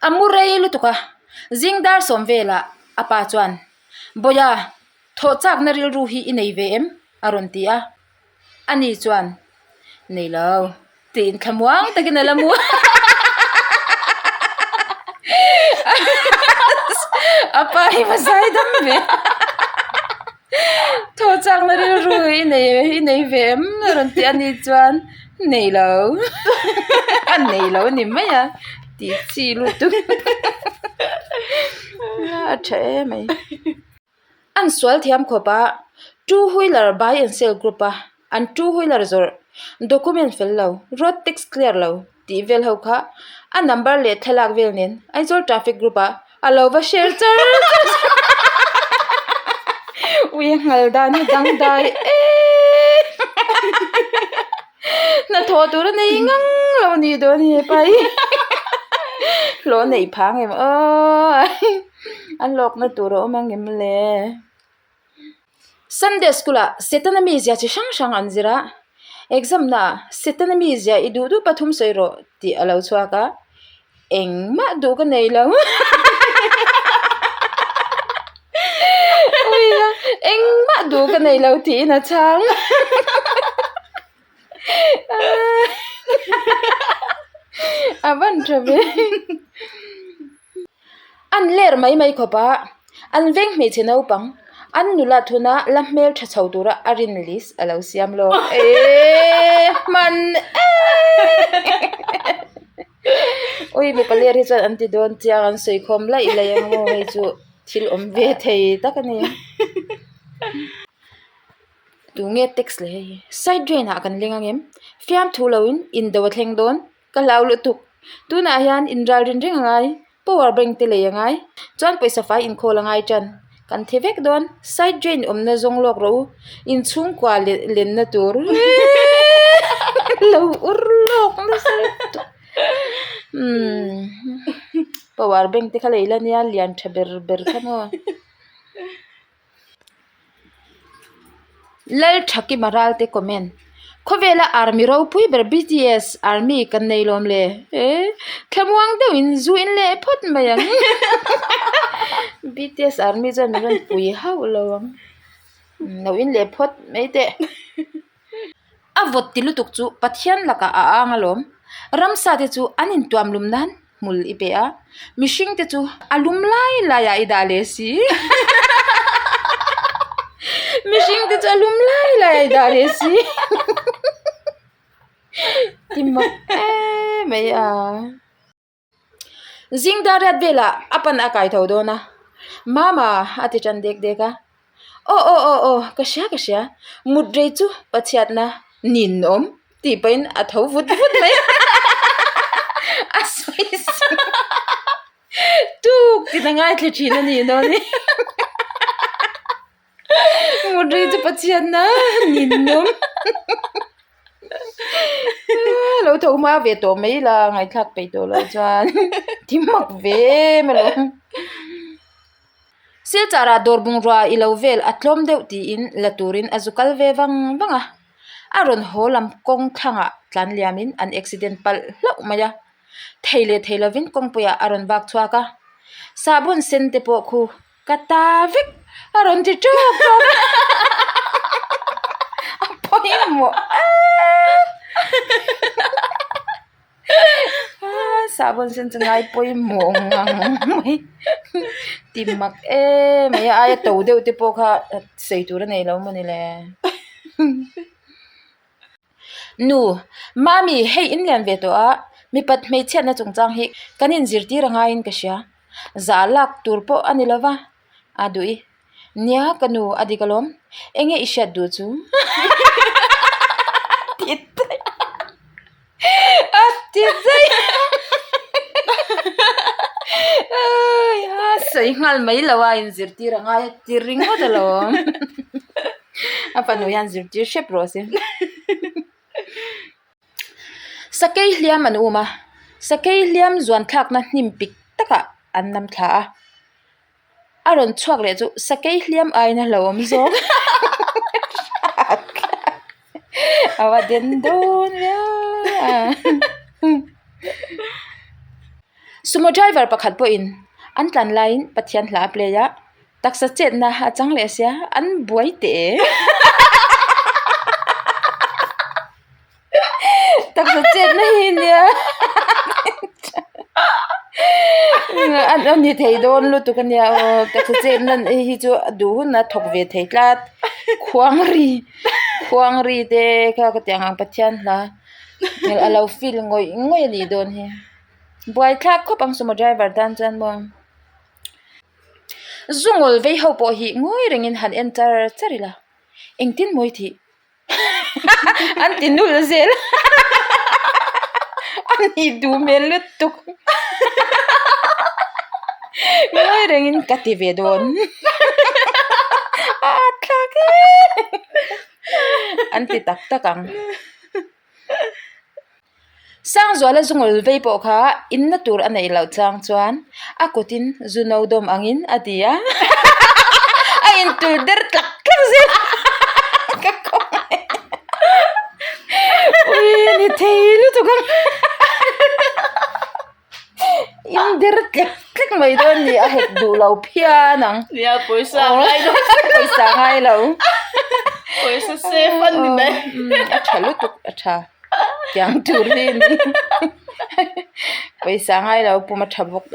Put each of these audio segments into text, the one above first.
A mu rei lutuk a, zing dar sawm velah a pa chuan, Bawia, thawh chakna rilru hi i nei ve em? a rawn ti a. Ani chuan, Nei lo, tiin thlamuang takin a la mu a. A pa hi va zai dam ve. Thaw chakna rilru i nei i nei ve em a rawn ti a ni chuan nei lo a nei lo a ni mai a tih chi lutuk a tha em mai. An sual thiam khawp a two wheeler buy and sell group a an two wheeler zawrh document fel lo road tax clear lo. Tih vel ho kha a number leh thlalak vel nen Aizawl traffic group ah a lo va share char char ui a nghal dan hi dangdai em hnathawh tur a nei ngang lo a nih dawn hi hepa hi hlawh a neih phang em aw a hlawkna tur a awm ang em le. Sunday school ah Setana mizia chi hrang hrang an zir a, exam na ah Setana mizia i duh duh pathum sawi rawh tih a lo chhuak a, engmah duh ka nei lo ui a engmah duh ka nei lo tiin a chhang a van tha ve. An ler mai mai khawp a, an veng hmeichhe naupang, an nula thuna la hmel tha chho tura a rin list a lo siam lawk eee hman eee ui mipa ler hi chuan an ti dawn chiang an sawi khawm laih laih ang maw hei chu thil awm ve thei tak a ni. Tunge text leh hei hi side drain ah kan leng ang em fiamthu loin indo a thleng dawn. Ka hlau lutuk. Tunah hian inral rin reng a ngai, power bank te lei a ngai, chuan pawisa fai inkhawl a ngai tan. Kan thi vek dawn, side drain awmna zawng lawk rawh u, inchhungkua leh lenna tur lo ur lawk nasa lutuk. Umm power bank te kha lei la nia lian tha ber ber kha maw. Lalthakima Ralte comment, Khawvela Army ropui ber BTS Army kan nei lawm le e thlamuang deuhin zu in leh phawt mai ang BTS Army chuan min rawn pui hauh lo ang lo in leh phawt mai teh. A vawt ti lutuk chu Pathian lakah a ang alawm ramsa te chu an intuam lum nan hmul i pe a, mihring te chu a lum lai lai ah i dah leh si. Mihring te chu a lum lai lai ah i dah leh si. Ti mak em mai a. Zing dar riat velah a pan a kai tho dawn a, Mama a ti tan dek dek a. Aw aw aw aw ka hria ka hria mut rei chu Pathiatna nin awm tih pahin a tho vut vut mai a a sawi sawi tuk tiin a ngaithla thin a nih dawn hi mut rei chu Pathiatna nin awm lo tho hma ve tawh mai la ngaihthlak peih tawh loh chuan ti mak ve em alawm. Silchar ah dawr bungrua i lo vel a tlawm deuh tiin la turin a zu kal ve vang vang a, a rawn haw lam kawng thlangah tlan liamin an accident palh hlauh mai a, thei leh thei lovin kawngpuiah a rawn vak chhuak a, sahbawn sen te pawh khu ka ta vek a rawn ti tawk tawk a, a pawimawh em. Sahbawn sen chu ngai pawimawh ngang mai ti mak em mai a aia to deuh te pawh kha sawi tur a nei lo mawni le nu mami hei in lian ve tawh a mipat hmeichhiatna chungchang hi kan inzirtir a ngaiin ka hria zah lak tur pawh a ni lova a duh i. Nia ka nu a dik alawm enge i hriat duh chu ti daih a ti daih a sawi nghal mai lo a inzirtir a ngai a ti ringawt alawm a fanu hian zirtir hrep rawh se sakei hliam an um a sakei hliam zuan thlakna hnim pik takah an nam thla a. A rawn chhuak leh chu sakei hliam aiin a hlauhawm zawk a va den dawn viau a. Sumo driver pakhat pawhin an tlan laiin Pathian hla a play a, taksa chetna a chang leh sia, an buai teh e. Taksa chetna hi nia a ni thei dawn lutuk a nia aw taksa chetna hi chu a duh hun a thawk ve thei tlat khuang ri khuang ri te kha ka tiang ang Pathian hla a lo feel ngawih ngawih a nih dawn hi buaithlak khawp ang sumo driver tan chuan maw zungawl vei ho pawh hi ngawi rengin han en char char ila engtin mawi thih. An ti nul zel a nih duh hmel lutuk ngawi rengin ka ti ve dawn a thlak e an ti tak tak ang. Sangzuala zungawl vei pawh kha inna tur a neih loh chang chuan a kutin zu no dawm angin a ti a, a intul der tlak tlak zel a, ka khawngaih ui ni thei lutuk ang in der tlek tlek mai dawn ni a hek duh lo phian ang. Nia pawisa ngai lo. Pawisa ngai lo. Pawisa safe a ni mai. A tha lutuk a tha. Tiang tur hi a ni. Pawisa ngai lo pum a tha bawk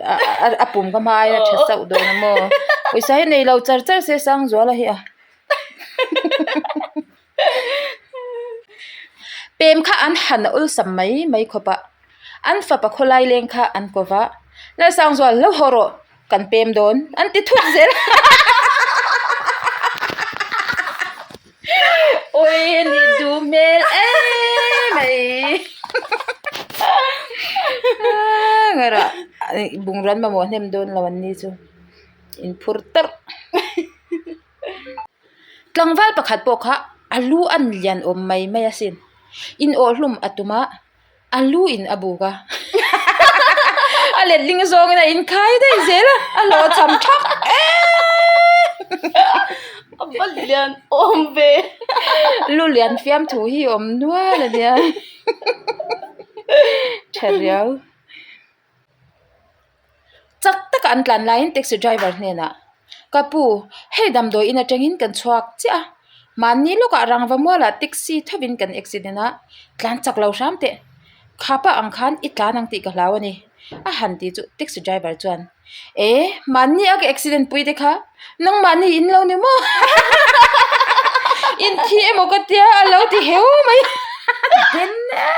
a pum ka hma aiin a tha sauh dawn a maw. Pawisa hi nei lo char char se Sangzuala hi a. Pem kha an han awlsam mai mai khawp a, an fapa khawlai leng kha an ko va, Lalsangzual lo haw rawh, kan pem dawn an ti thut zel. Awi a nih duh hmel em mai. Ngaihtuah bungrua an mamawh hnem dawn lo an ni chu inphur tawrh. Tlangval pakhat pawh kha a lu a lian awm mai mai asin. In awh hlum a tum a, a lu in a buk a. A letling zawngin a inkhai daih zel a, a hlawh cham thak em. A va lian awm ve. Lu lian fiam thu hi awm nual a nia. Tha riau. Chak taka an tlan laiin taxi driver hnenah, Ka pu, hei damdawi in atangin kan chhuak chiah a, mahni lawkah rangva mualah taxi thovin kan accident a, tlan chak lo hram teh. Khapa ang khan i tlan ang tih ka hlau a ni, a han ti chu taxi driver chuan, E, mahni a ka accident pui te kha nangmahni in lo ni maw? In thi emaw ka tia a lo ti heu mai den e.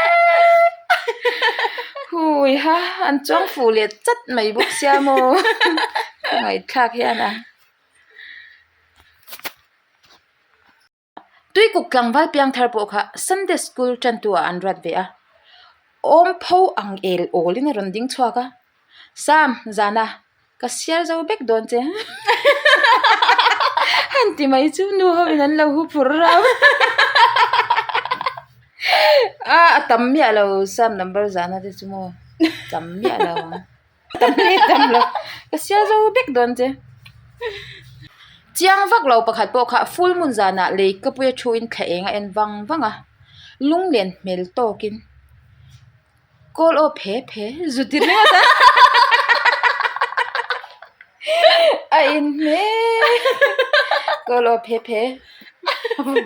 Hui ha, an chuang fuh leh chat mai bawk sia maw ngaihthlak hian a. Tuikuk tlangval piangthar pawh kha Sunday School tantu ah an ruat ve a, awm pho ang el awlin a rawn ding chhuak a, Sam, zana ka sial zo vek dawn che han ti mai chu nu ho in an lo hu phur rau a a tam miah lo Sam number zana te chu maw tam miah lo ang tam nge tam lo ka sial zo vek dawn che chiang vak lo pakhat pawh kha full moon zanah lei ka puia thu in thla eng a en vang vang a lunglen hmel tawkin. Call aw phe phe zu ti ringawt a a in hme call aw phe phe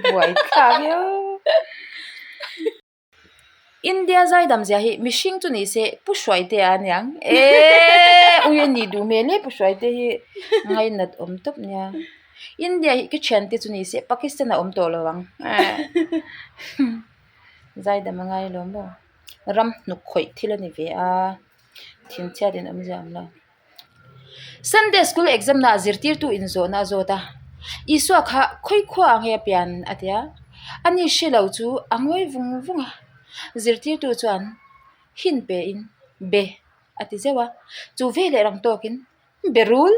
buai thlak viau India zaidam zia hi mihring chu ni se Pu Hruaitea a niang eee ui a nih duh hmel e Pu Hruaitea hi ngainat awm tawp nia India hi ka thiante chu ni se Pakistan a awm tawh lo ang Zaidam a ngai lo maw? Ram hnuk khawih thil a ni ve a, thinchhiat in awmzia a awm lo. Sunday school exam na ah zirtirtu in zawhna a zawt a, Isua kha khawi khua ang nge a pian a ti a, ani hre lo chu a ngawi vung vung a, zirtirtu chuan hin pe in be a ti zeuh a, chu veleh rang tawkin Berul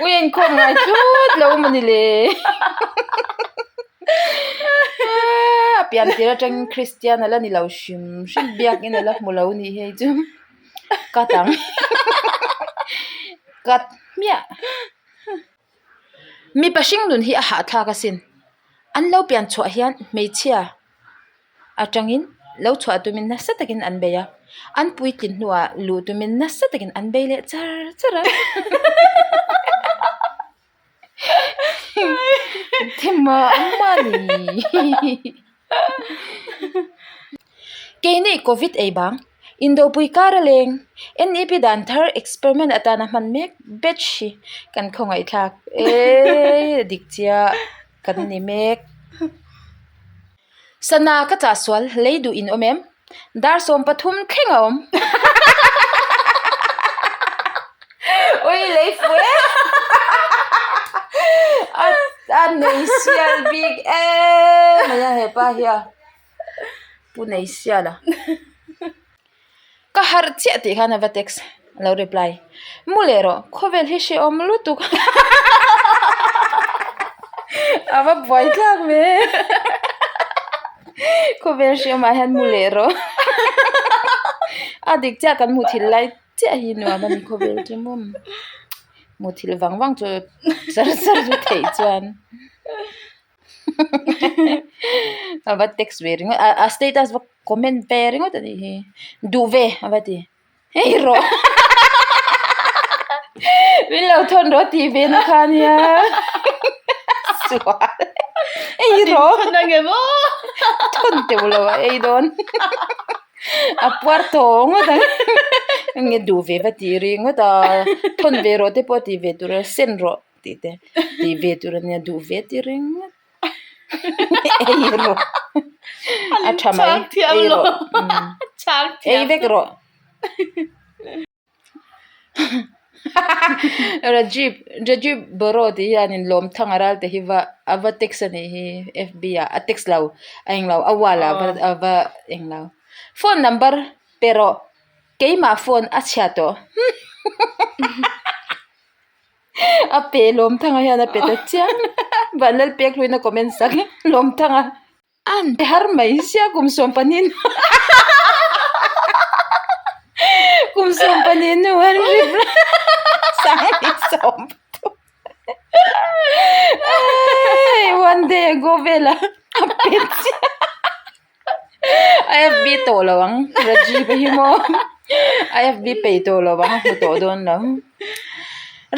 Ui inkhawm ngai tlut lo mawni le A pian tir atangin Kristian a la ni lo hrim hrim biakin a la hmu lo nih hei chu cut ang cut hmiah. Mipa hring nun hi a hahthlak asin an lo pian chhuah hian hmeichhia atangin. lo chhuah tumin nasa takin an bei a, an puitlin hnuah luh tumin nasa takin an bei leh char char a. Thema amma ni. Keini Covid ei bang, Indopui kar a leng, NEP dan thar experiment atana hman mek batch hi kan khawngaihthlak e dik chiah kan ni mek. Sana ka chah sual lei duh in awm em? Dar 13 thleng a awm. Ui lei fu e. A a nei sial bik em mai a hepa hi a. Pu nei sial a. Ka harh chiah tih khan a va text a lo reply. Mu leh rawh khawvel hi hrehawm lutuk. A va buai thlak ve. Khawvel hrehawmah hian mu leh rawh. A dik chiah kan hmuh thil lai chiah hi nuam a ni khawvel chu maw. Hmuh thil vang vang chu char char chu theih chuan. A va text ve ringawt a a status va comment ve ringawt a nih hi duh ve a va ti hei rawh min lo thawn rawh tih ve na kha nia sual hei rawh thawn teuh lo a ei dawn a puar tawh ngawt ang enge duh ve va tih ringawt a thawn ve rawh te pawh tih ve tur a send rawh. Tih te tih ve tur a nia duh ve ti ringawt ei rawh a tha mai ei rawh ei vek rawh Rajiv Rajiv Boro tih hianin Lawmthanga ral te hi va a va text a nih hi F B ah a text lo a englo a wall ah a va englo phone number pe rawh keimah phone a chhia tawh. A pe Lawmthanga hian a pe ta chiang Vanlalpek hluina comment sak Lawmthanga an pe har mai sia kum 12 kum 12 nu an reply sang sawm pathum one day ago vela a pe chiang a FB tawh lo ang Rajiv a hi maw a FB peih tawh lo ang a hmu tawh dawn lo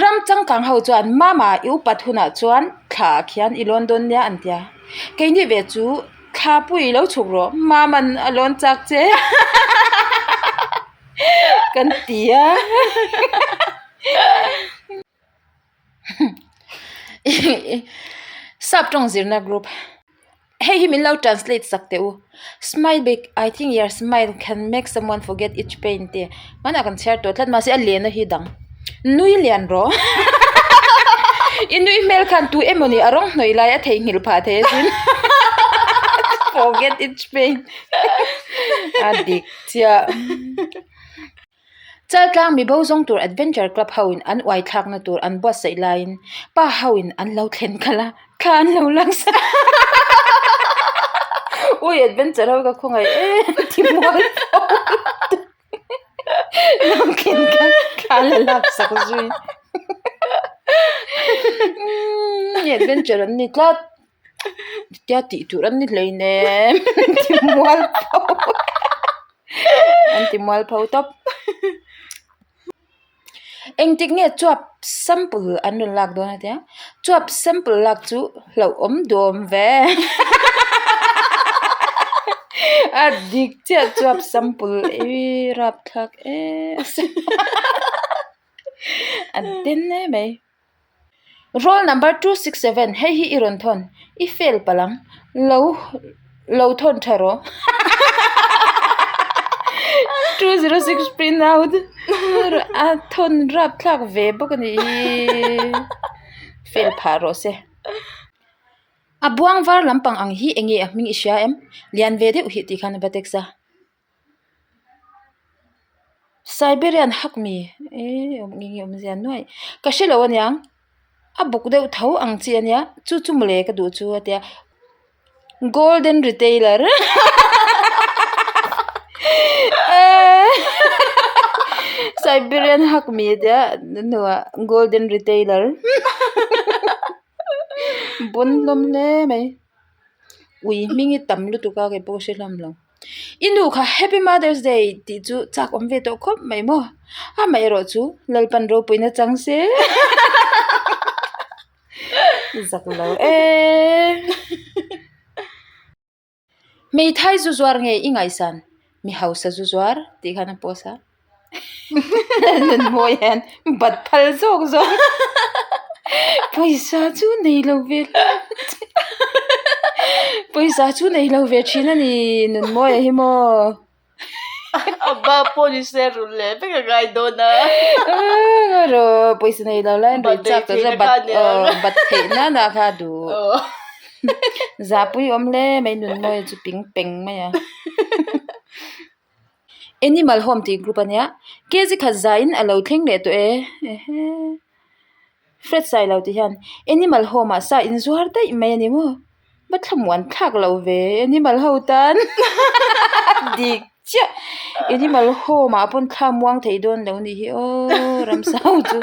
ram changkang ho chuan mama i upat hunah chuan thla ah khian i lawn dawn nia an tia keini ve chu thla pui lo chhuk rawh maman a lawn chak che kan ti a. Sap tawng zirna group hei hi min lo translate sak teh u smile big I think your smile can make someone forget each pain tih hmanah kan chhiar tawh tlat mahse a lehna hi dang nui lian rawh i nui hmel khan tu emaw ni a rawng hnawih lai a theihnghilh phah thei asin forget each pain a dik chiah. Chaltlang mibo zawng tur Adventure Club ho in an uai thlakna tur an buatsaih laiin pa ho in an lo thlen khalh a, thla an lo lak sak Ui Adventure ho ka khawngaih em ti mual pho lutuk lo thlen khalh thla an la lak sak zui Adventure an ni tlat Tia tih tur an ni hleinem ti mual pho an ti mual pho tawp. Engtik nge chuap sample an rawn lak dawn a tia chuap sample lak chu hlauhawm duhawm ve a dik chiah chuap sample i rapthlak em a den em mai. Roll number 267 hei hi i rawn thawn i fail palh ang lo lo thawn tha rawh 206 print out a thawn rap thlak ve bawk a nih hi fail phah rawh se a buang var lampang ang hi eng nge a hming i hria em lian ve deuh hi tih khan a va text a. Siberian hak mi eh awm nge nge awmzia nuaih ka hrelo aniang a buk deuh tho ang chi ania chu chu mawle ka duh chu a tia golden retailer Siberian hak mi a tia hnuah golden retailer bawn hlawm hle mai ui hming hi tam lutuk a keipawh ka hre hlawm lo. I nu kha Happy Mother's Day tih chu chak awm ve tawh khawp mai maw? Amaherawh chu Lalpan ropuina chang se. Zak lo e. Hmeithai zu zuar nge i ngaihsan? Mi hausa zu zuar tih khan a post a. Nun mawi hian bat phal zawk zawk. Pawisa chu nei lo ve Pawisa chu nei lo ve thin a ni nun mawi hi maw. A ba pawh ni se rul leh vek a ngai dawn a. Rawh pawisa nei lo lai rui chak tawh chuan bat bat theih nana kha duh. Zahpui awm hle mai nun mawi chu ping peng mai a. Animal home tih group a nia kg khat zaiin a lo thleng leh tawh e ehe fred sai lo ti hian animal home ah sa inzuar daih mai a ni maw va thlamuan thlak lo ve animal ho tan dik chiah animal home ah pawn thla muang thei dawn lo nih hi aw ramsa ho chu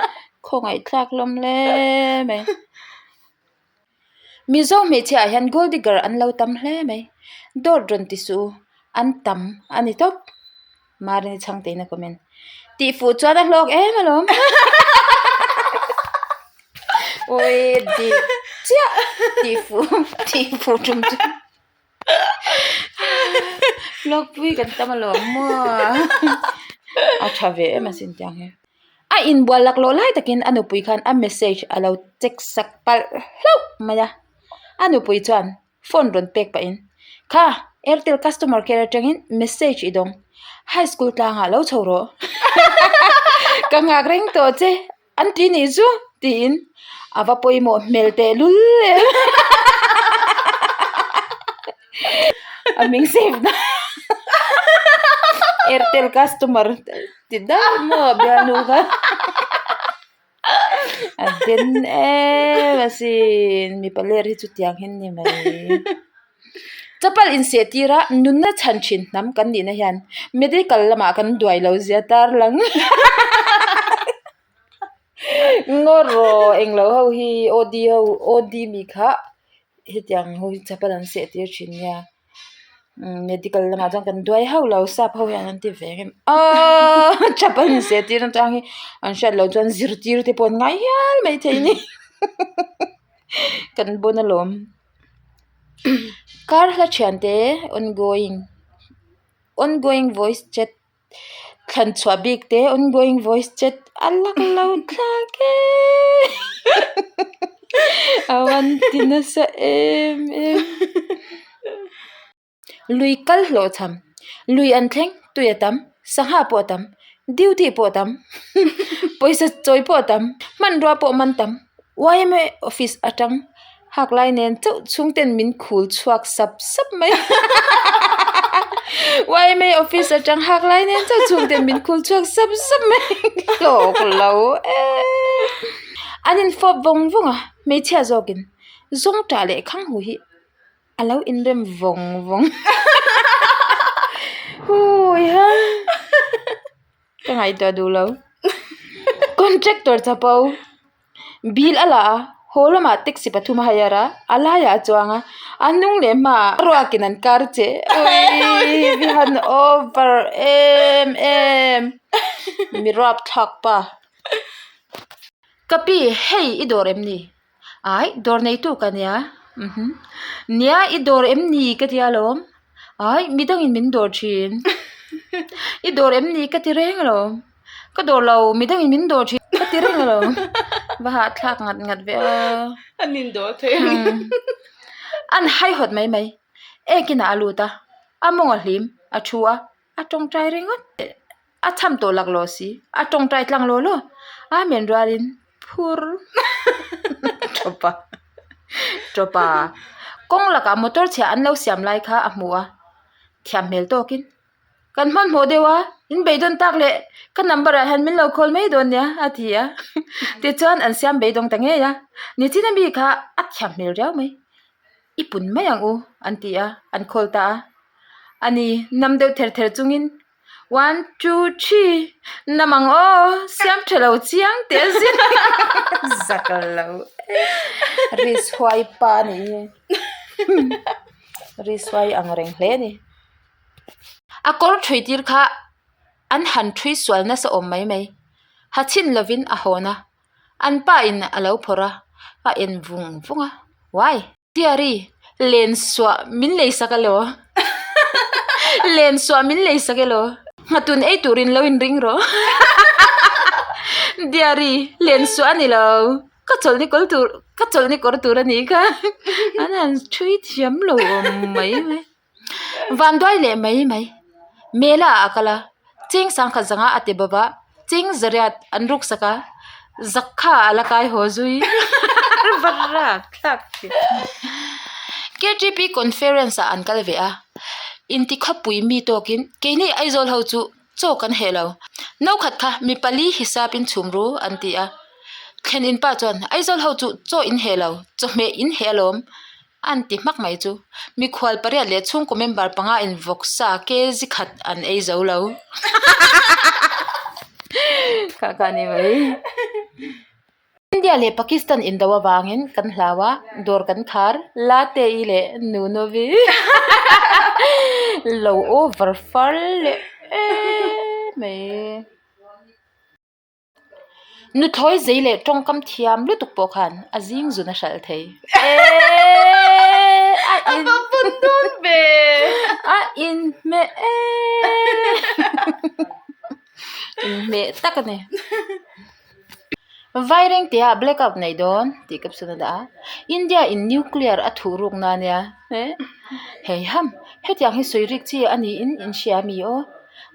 khawngaih thlak hlawm hle mai. Mizo hmeichhia ah hian gold digger an lo tam hle mai dawt rawn ti suh u an tam a ni tawp Marini chhangte in a comment tih fuh chuan a hlawk em alawm awii dik chiah tih fuh tih fuh tum chu hlawkpui kan tam alawm maw a tha ve em asin tiang hi. A inbual laklawh lai takin a nupui khan a message a lo check sak palh hlauh mai a. A nupui chuan phone rawn pek pahin, Kha, Airtel customer care atangin message i dawng. High school tlangah lo chho rawh. Ka nghak reng tawh che, an ti nih chu, tiin a va pawimawh hmel tehlul em. A hming save na Airtel customer ti daih maw bialnu kha a den em asin mipa ler hi chu tiang hian ni mai chapal inseh tir a nunna chhan thin hnam kan nih na hian medical lamah kan duai lo zia tar lang ngaw rawh englo ho hi OD ho OD mi kha. Hetiang ho hi chapal an seh tir thin nia medical lamah chuan kan duai hauh lo sap ho hian an ti ve em aaa chapal in seh tir atang hi an hriat loh chuan zirtir te pawh an ngai hial maithei a ni kan bon alawm kar hla thian te ongoing ongoing voice chat. Thlan chhuah bik te ongoing voice chat a lak lo thlak e a van ti nasa em em lui kal hlawh cham lui an thleng tui a tam sangha pawh a tam duty pawh a tam pawisa chawi pawh a tam hmanrua pawh man tam yma office atang hak lai nen chauh chhung ten min khul chhuak sap sap mai yma office atang hak lai nen chauh chhung ten min khul chhuak sap sap mai hlawk lo e an in fawp vawng vawng a hmeichhia zawk in zawng tah leh khang hu hi a lo inrem vawng vawng hui ha. Ka ngaihtuah duh lo. Contractor chapo bill a la a, haw lamah taxi pathum a hire a, a laiah a chuang a, a hnung leh hmaah ruakin an kar che. Awii vi han over em em. Mi ruap thlak pa. Ka pi, hei i dawr em ni? Ai, dawr neitu ka nia. Umm nia i dawr em ni ka tia alawm. Ai, midangin min dawr thin. I dawr em ni ka ti reng alawm. Ka dawr lo, midangin min dawr thin ka ti reng alawm. Va hahthlak ngat ngat ve a. An indawr thei a ni. An haihawt mai mai. Ekinah a lut a, a mawng a hlim, a thu a, a tawngtai ringawt. A cham tawh laklawh si, a tawngtai tlang law law. Amen rualin phur tawpa tawpa kawng lakah motor chhia an lo siam lai kha a hmu a, thiam hmel tawkin kan hmanhmawh deuh a, in beidawn tak leh ka number ah hian min lo call mai dawn nia a ti a, tichuan an siam beidawng ta ngei a, nichina mi kha a thiam hmel riau mai. I pun mai ang u an ti a, an call ta a, ani nam deuh ther ther chungin One, two, three, nam ang aw, siam tha lo chiang teh a zin zak lo e, ris huai pa a nih hi, ris huai ang reng hle a ni. A kawr thui tir kha an han thui sual nasa awm mai mai. Ha chhin lovin a hawn a, an pa in a lo phawrh a, a en vung vung a, Why? Diary, len suah min lei sak elaw? Len suah min lei sak elaw? Nghatun ei turin lo inring rawh. Diary, len suah a ni lo. Ka chawlhni kawr tur ka chawlhni kawr tur a nih kha. An han thui thiam lo awm mai mai. Vanduai leh mai mai. Mela ah a kal a, cheng sangkhat zanga a ti bawk a, cheng zariat an ruk sak a, zak kha a la kai haw zui. Va rak thlak thin. KTP conference ah an kal ve a, intikhawpui mi tawkin keini Aizawl ho chu Chaw kan heh lo. No khat kha mi pali hisap in chhum ru an ti a. Thlen in pa chuan Aizawl ho chu chaw in heh lo, chawhmeh in heh alawm an ti hmak mai chu. Mikhual pariat leh chhungkaw member panga in vawksa kg khat an ei zo lo. Kha kha ni mai. India leh Pakistan indo avangin kan hlau a, dawr kan khar, Latte-i leh Nunovi lo over far leh em mai. Nuthlawi zei leh tawngkam thiam lutuk pawh khan a zing zun a hralh thei. Eeeee a in a inhmeh eeeee inhmeh tak a ni. Vairengte ah blackout nei dawn tih caption a dah a, India in nuclear a thuh ruk na ania hei ham hetiang hi sawi rik chi a niin in hria ami aw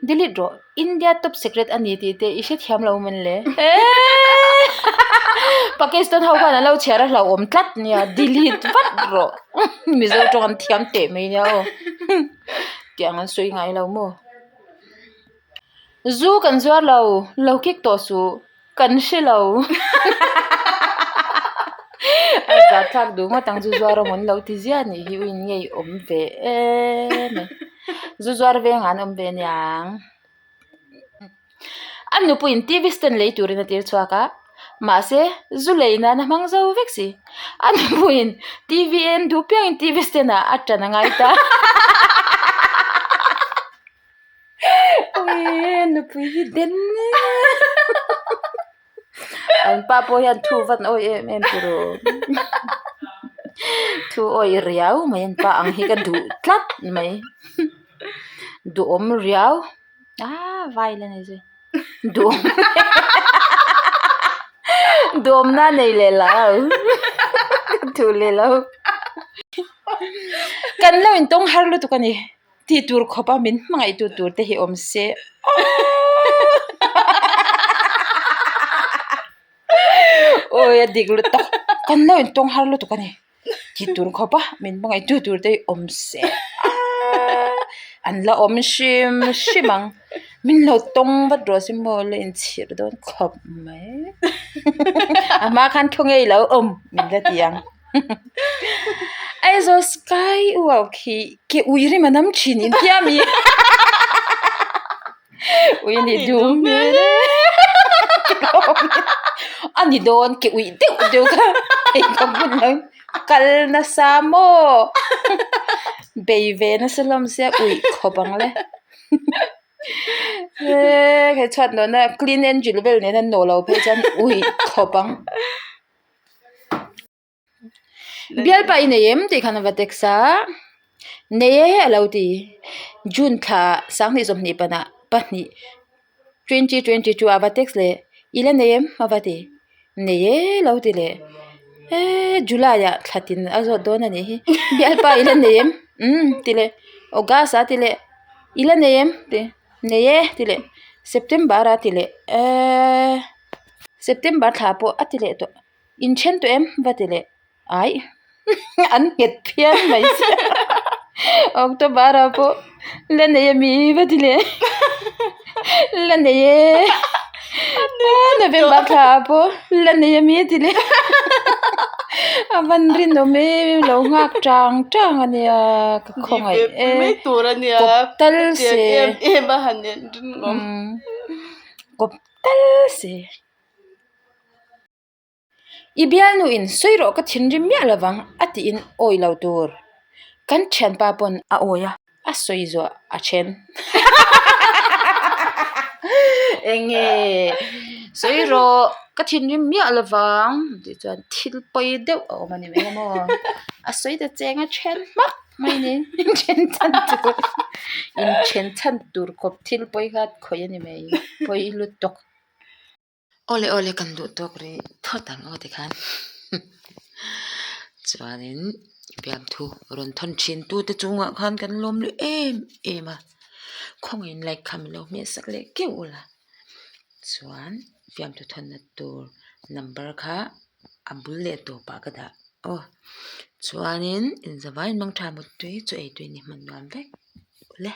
delete rawh India top secret a ni tih te i hrethiam lo mawn le eeeee Pakistan ho khan an lo chhiar a hlauhawm tlat nia delete vat rawh Mizo tawng an thiam teh mai nia aw tiang an sawi ngai lo maw. Zu kan zuar lo, lo kik tawh suh, kan hre lo. A zah thlak duh ngawt ang zu zuar awm an lo ti ziah nih hi uin ngei awm ve em e. Zu zuar vengah an awm ve aniang. A nupuiin TV stand lei turin a tir chhuak a, mahse zu lei nan a hmang zo vek si. A nupuiin TV en duh piangin TV stand ah a tan a ngai ta. Ui nupui hi den an pa pawh hian thu van awi em em tur aw thu awi riau mai an pa ang hi ka duh tlat mai duhawm riau ah vai la ni zui duhawm duhawmna nei leh lo ka duh leh lo kan lo intawng har lutuk a ni. Tih tur khawp a min hmangaih tu tur te hi awm se awi a dik lutuk kan lo intawng har lutuk a ni tih tur khawp a min hmangaih tu tur te hi awm se an la awm hrim hrim ang min lo tawng vat rawh se maw la inchhir dawn khawp mai a hma khan khawnge i lo awm min la ti ang. Aizawl sky walk hi ke ui rim a nam thin in tia mi ui a nih duh hmel e a ni dawn ke ui deuh deuh kha hei ka bun lo kal nasa maw bei ve nasa hlawm sia ui khawp ang le eee hei chhuat nawhna clean engine vel nen an nawh lo phei chuan ui khawp ang. Bialpa i nei em tih khan a va text a, nei e a lo ti. June thla sanghnih sawmhnih panah pahnih 2022 ah a va text leh i la nei em a va ti, nei e lo ti leh eee July ah thla tin a zawt dawn a nih hi bialpa i la nei em umm ti leh August ah ti leh i la nei em ti nei e ti leh September ah ti leh eee. September thla pawh a ti leh tawh inthen tawh em va ti leh aih an nghet phian mai sia October ah pawh la nei ami va ti leh la nei e November thla ah pawh la nei ami a ti leh a van rinawm em lo nghak tang tang a nia ka khawngaih e kawp tal se kawp. Tal se. I bialnu in sawi rawh ka thinrim miah lovang a tiin awi lo tur. Kan thianpa pawn a awi a. A sawi zuah a then. Enge sawi rawh ka thinrim miah lovang tih chuan thil pawi deuh a awm a ni mai a maw a sawi ta cheng a then hmak mai ni inthen chhan tur inthen chhan tur khawp thil pawi kha khawih a ni mai pawi lutuk. Awle awle kan duh tawk rih phawt ang aw tikhan chuanin fiamthu rawn thawn thin tu te chungah khan kan lawm luih em em a khawngaihin like kha min lo hmeh sak leh keuh ula chuan fiamthu thawnna tur number kha a bul leh tawpah ka dah aw chuanin inzavaiin mangtha muttui chu eitui ni hman nuam vek ule.